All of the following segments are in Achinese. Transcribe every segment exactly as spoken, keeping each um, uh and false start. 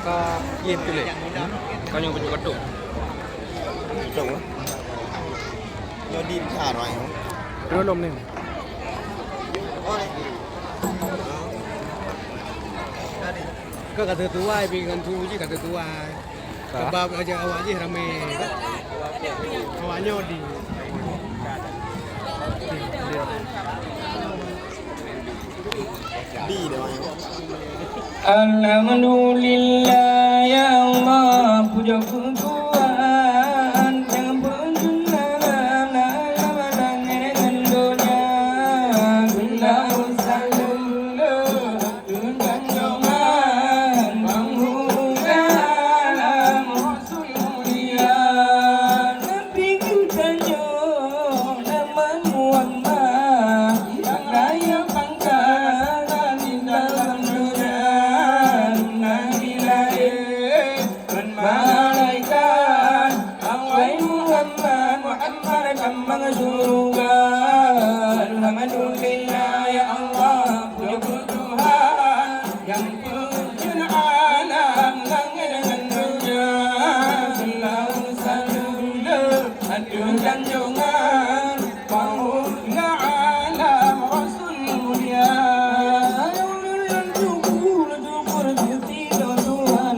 Ka, iya, betul, eh? Ka nyang betul-betul. Betul, eh? Jadi, besar, eh? Belum ni. Ka kata tuai, pergi ngan tu je kata tuai. Ka? Sebab aja awak je ramai. Awak nyoe di. Alhamdulillah, ya Allah, puja keu Tuhan, nyang beuneueng alam langét ngon donya. Seulaweuet saleuem lôn ateueh tanyoe ngon Panghulu alam. Mulia Nabi geutanyoe Nabi Muhammad, nyang rayeuk pangkat dan indah lam donya, Nabi lahé ngon malaikat. Wahai Muhammad, Muhammad tamong syeuruga. Alhamdulillah, ya Allah, puja keu Tuhan, nyang peuet alam langét ngon donya. Seulaweuet saleuem lôn ateueh junjungan Panghulu alam Rasul mulia. Lôn syukur, syukur Gusti lôn Tuhan.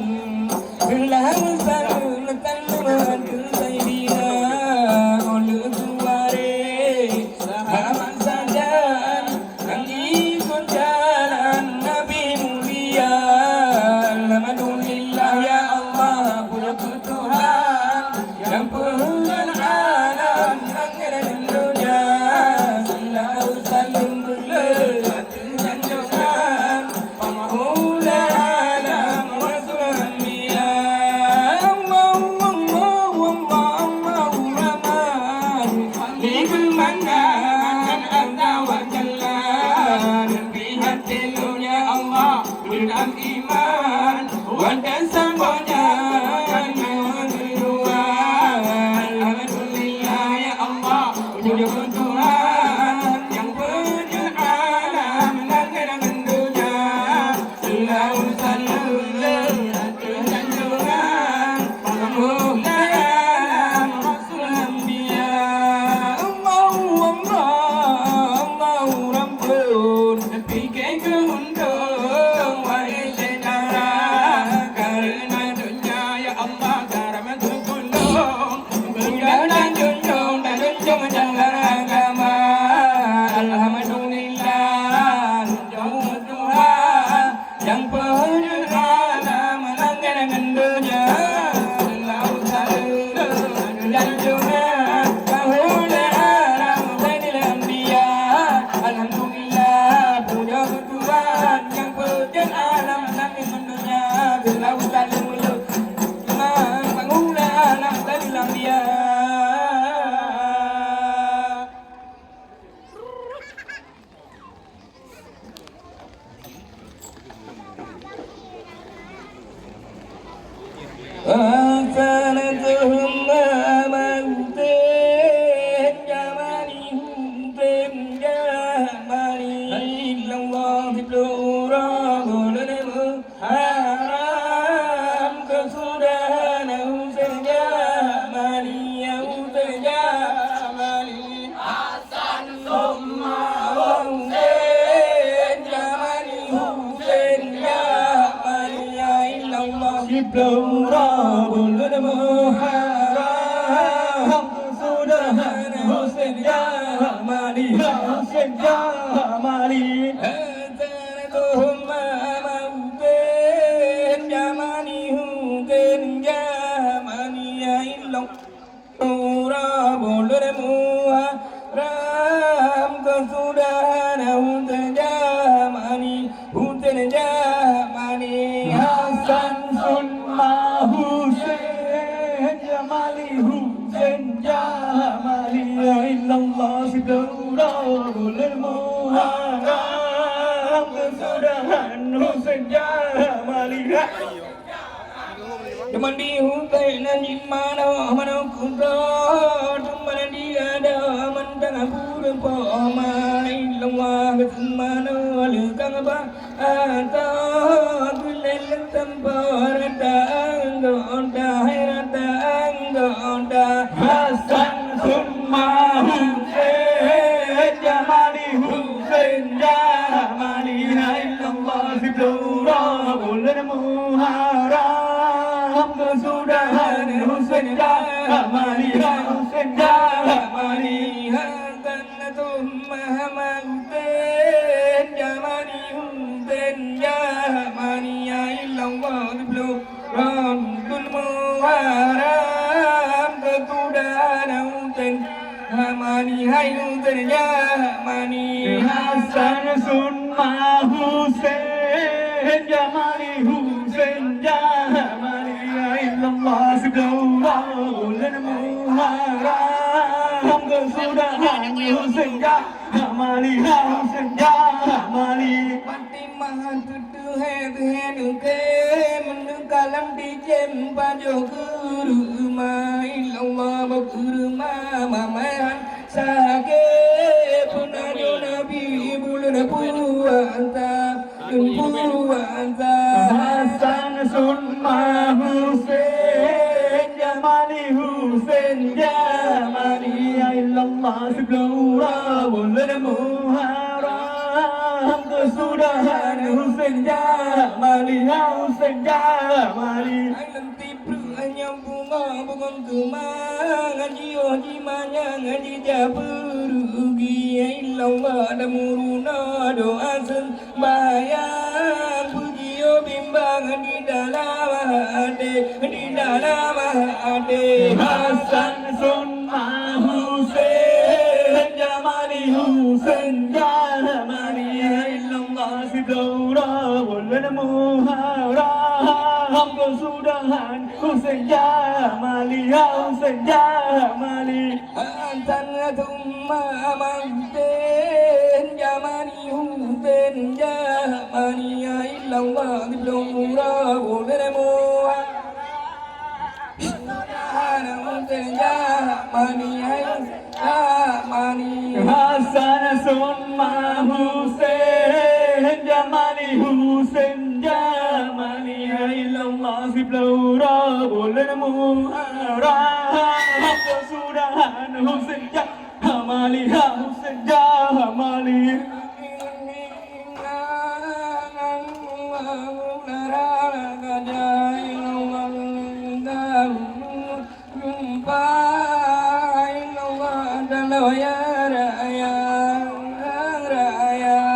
Seulaweuet saleuem lôn ateueh Saidina, ulôn tuwari sahabat sajan. Nyang ikot jalan Nabi mulia. Alhamdulillah, ya Allah, puja keu Tuhan, nyang peuet alam langét dan donya. Seulaweuet saleuem lôn ateueh junjungan Panghulu alam Rasul Anbiya. Allahu, Allahu, Allahu, Allahu Rahman. Di keumandan Azza wa Jalla, neubi até lôn ya Allah, beulam iman, watèe saboh nyan meukeudua. Alhamdulillah ya Allah, pujoe Tuhan nyang peuet alam langét ngon donya. Seulaweuet saleuem lôn ateueh junjungan Panghulu alam Rasul Anbiya. Allahu Akbar, Allahu Rabbun, pike keu untông wahé syedara. Kareuna donya ya Allah karam teupeulông, mudah tajunjung, tajunjung jalan agama. Alhamdulillah, junjung Tuhan. Nyang peuet alam langét ngon donya, seulaweuet saleuem lôn ateueh junjungan Panghulu alam Saidil Anbiya. Alhamdulillah, pujoe Tuhan nyang peuet alam langét ngon donya, seulaweuet saleuem lôn ateueh Panghulu alam Saidil Anbiya. Ahsanatuhum ma mautin jamani hutin jamani illallah siploh uroe buleuen haram keusudahan Husen Jamali, Husen Jamali. Hasan summa Husen Jamali, Husen Jamali, ya illallah. Siploh uroe buleuen Muharram, keusudahan Husen Jamali, Husen Jamali. Hasan summa Husen Jamali, Husen Jamali, ya illallah. Uroe buleuen Muharram keusudahan Husen Jamali, Husen Jamali. Hasan summa Husen Jamali, Husen Jamali, ya illallah. Siploh uroe buleuen Muharram keusudahan Husen Jamali. Teuma di Husain nan jimanoe manoe kudroe, teuma di ada mantang pura poma, illallah keuseumanö leukang ba ata, geulen leutam rata anggota, hai rata anggota. Hasan summa Husain, Jamali Husain Jamali, illallah siploh uroe buleuen Muharram, keusudahan Husain Jamali, Husain Jamali, Hasan summa Husain Jamali Husain Jamali, illallah siploh Ramadhan Muharram, keusudahan Husain Jamali, hai Husain Jamali. Hasan summa Husain Jamali, Husain Jamali, illallah siploh buleuen Muharram, keusudahan Husain Jamali, Husain Jamali. Fatimah Teuhé-teuhé neuke meuneuka lam dijém pajoh keureuma, illallah boh keureuma mamayan saké peunajoh Nabi buleuen puasa, buleuen puasa. Hasan summa Husain Jamali Husain Jamali, illallah siploh uroe buleuen Muharram, keusudahan Husain Jamali, Husain Jamali. Ai leuti pruet nyang bungong-bungong keumang, jiôh jimanyang jijak peurugi, illallah dan meurunoe doa seumbahyang, pujiôh bimbang di dalam até, di dalam até. Hasan summa Husain Jamali Husain Jamali, illallah siploh uroe buleuen Muharram, keusudahan Husain Jamali, Husain Jamali. Hasan summa Husain Jamali Husain Jamali, illallah siploh uroe buleuen Muharram, keusudahan Husain Jamali, Husain Jamali. Hasan summa Husain Jamali Husain Jamali, illallah siploh uroe buleuen Muharram, keusudahan Husain Jamali, Husain Jamali.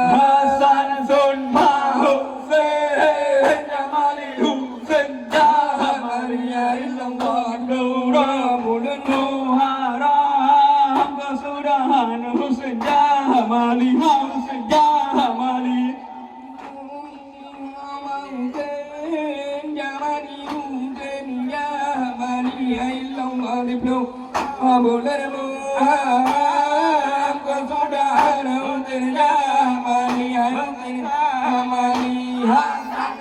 Hasan summa Husain Jamali Husain Jamali, illallah dua buleuen Muharram, keusudahan Husain Jamali, Husain Jamali. Husain Jamali, Husain Jamali, illallah dua buleuen Muharram, keusudahan Husain Jamali, Husain Jamali. Hasan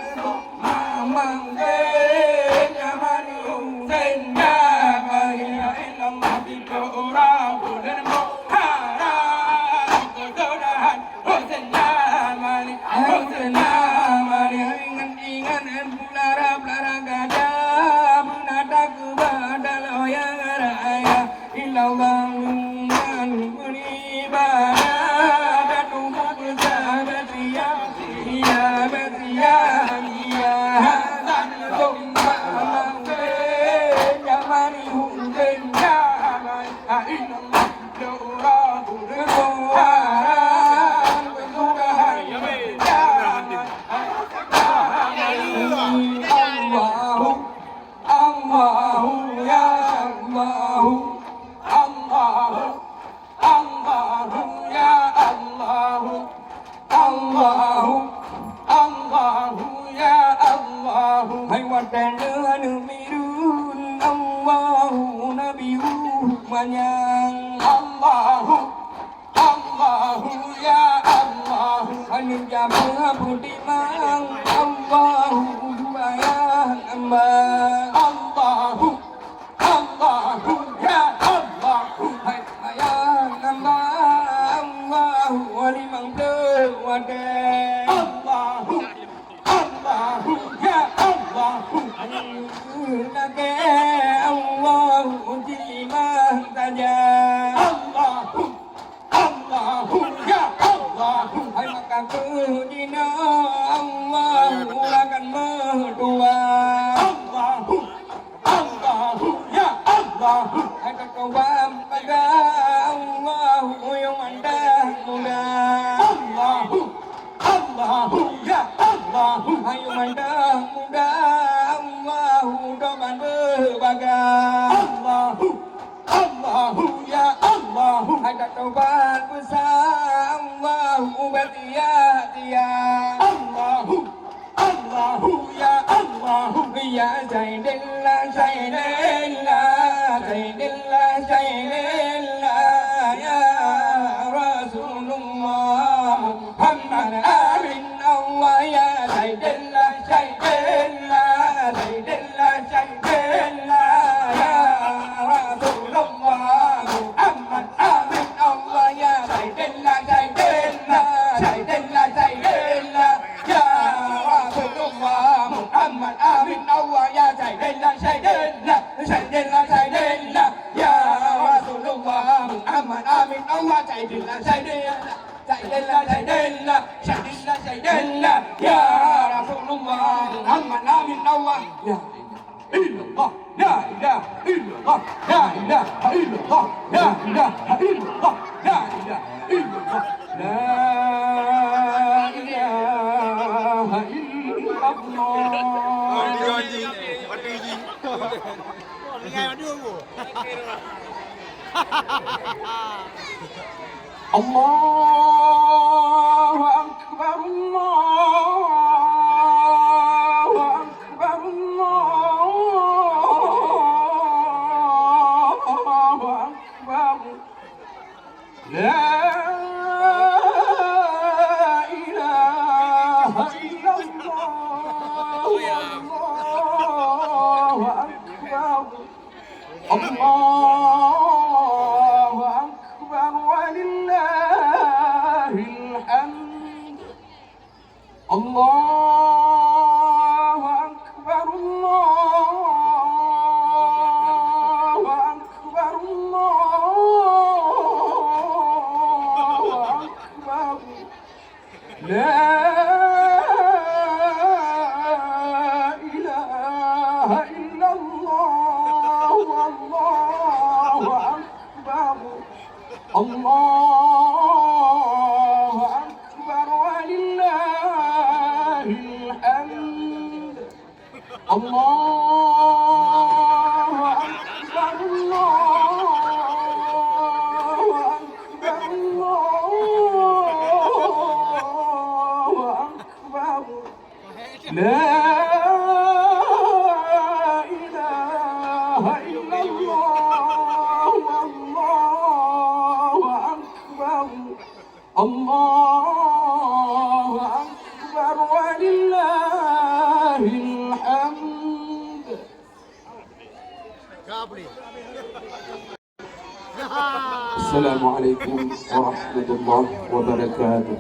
Mamang Husain Jamali, Husain Jamali, illallah dua buleuen Muharram, keusudahan Husain Jamali, Husain Jamali. Ingat-ingat pula rab lara gada, beunata keuba dalam nyang raya. Illallah ngon beribadah, dan tubuh besar bersia-sia, bersia-sia. Hasan Summa Husain Jamali, Husain Jamali. Illallah. Allahu, Allahu, ya Allahu, Allahu, Allahu, ya Allahu, Allahu, Allahu, ya Allahu. Hai watèe neumiru, Allahu, Nabi manyang, Allahu. Allahu ya Allahu, anu jameun putimang, Allahu duayah hamba. Allahu akan meutuah. Allahu, Allahu, ya Allahu. Hai tatobat pada Allahu, yum mandah muda. Allahu, Allahu, ya Allahu. Hai yum mandah muda, Allahu doman berbagai. Allahu, Allahu, ya Allahu. Hai tatobat besar, Allahu bertiap-tiap. Allahu, Allahu, ya Allahu. Ya Saidillah, Saidillah, Saidillah, Saidillah, ya Rasulullah Muhammad Amin. Allah ya Saidillah, Saidillah, Saidillah, Saidillah, ya Rasulullah Muhammad Amin. Allah ya Saidillah, Saidillah, Saidillah, Saidillah, ya Rasulullah Muhammad Amin. Allah ya Saidillah, Saidillah, Saidillah, Saidillah, ya Rasulullah Muhammad Amin. Allah Saidillah, Saidillah. Saidillah, Saidillah, Saidillah, Saidillah, ya Rasulullah Muhammad Amin. Allah, ya illallah, la ilaha illallah, la ilaha illallah, la ilaha illallah, la ilaha illallah, la ilaha illallah. Allahu akbar, Allahu akbar, Allahu akbar. La ilaha illallah, Allahu akbar. Allahu akbar walillahil hamd. Allahu akbar, Allahu akbar, Allahu akbar. La ilaha illallah, wallahu akbar. Allahu akbar walillahil hamd. Allahu akbar, Allahu akbar, Allahu akbar. La ilaha illallah, wallahu akbar. Allahu akbar walillahil hamd. Assalamualaikum warahmatullahi wabarakatuh.